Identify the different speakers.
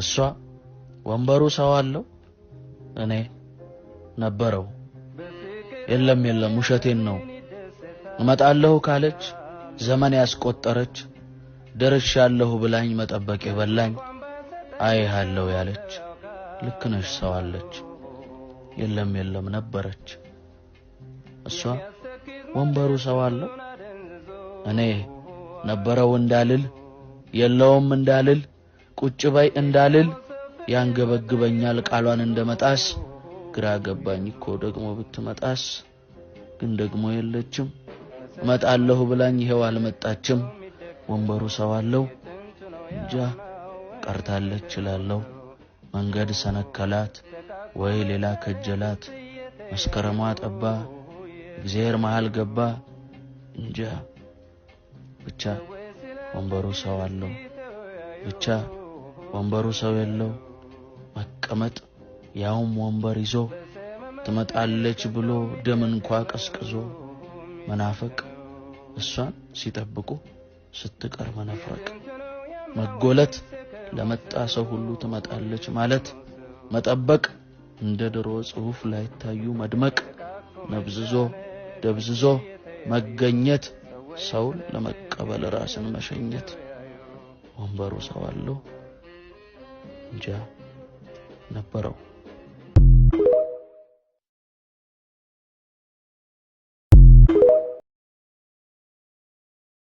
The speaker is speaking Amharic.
Speaker 1: እሷ ወንበሩ ሰው አለው፣ እኔ ነበረው። የለም የለም ውሸቴን ነው። እመጣለሁ ካለች ዘመን ያስቆጠረች፣ ደርሻለሁ ብላኝ መጠበቅ የበላኝ፣ አይሃለሁ ያለች ልክ ነሽ ሰው አለች። የለም የለም ነበረች። እሷ ወንበሩ ሰው አለው፣ እኔ ነበረው እንዳልል፣ የለውም እንዳልል፣ ቁጭ በይ እንዳልል ያንገበግበኛል ቃሏን እንደመጣስ። ግራ ገባኝ እኮ ደግሞ ብትመጣስ። ግን ደግሞ የለችም። እመጣለሁ ብላኝ ይሄው አልመጣችም። ወንበሩ ሰው አለው፣ እንጃ ቀርታለች እላለሁ። መንገድ ሰነከላት ወይ ሌላ ከጀላት። መስከረሟ ጠባ፣ እግዚአብሔር መሃል ገባ። እንጃ ብቻ ወንበሩ ሰው አለው፣ ብቻ ወንበሩ ሰው የለው። መቀመጥ ያውም ወንበር ይዞ፣ ትመጣለች ብሎ ደም እንኳ ቀዝቅዞ መናፈቅ፣ እሷን ሲጠብቁ ስትቀር መነፍረቅ፣ መጎለት ለመጣ ሰው ሁሉ ትመጣለች ማለት መጠበቅ፣ እንደ ድሮ ጽሑፍ ላይታዩ መድመቅ፣ ነብዝዞ ደብዝዞ መገኘት፣ ሰውን ለመቀበል ራስን መሸኘት። ወንበሩ ሰው አለው፣ እንጃ ነበረው።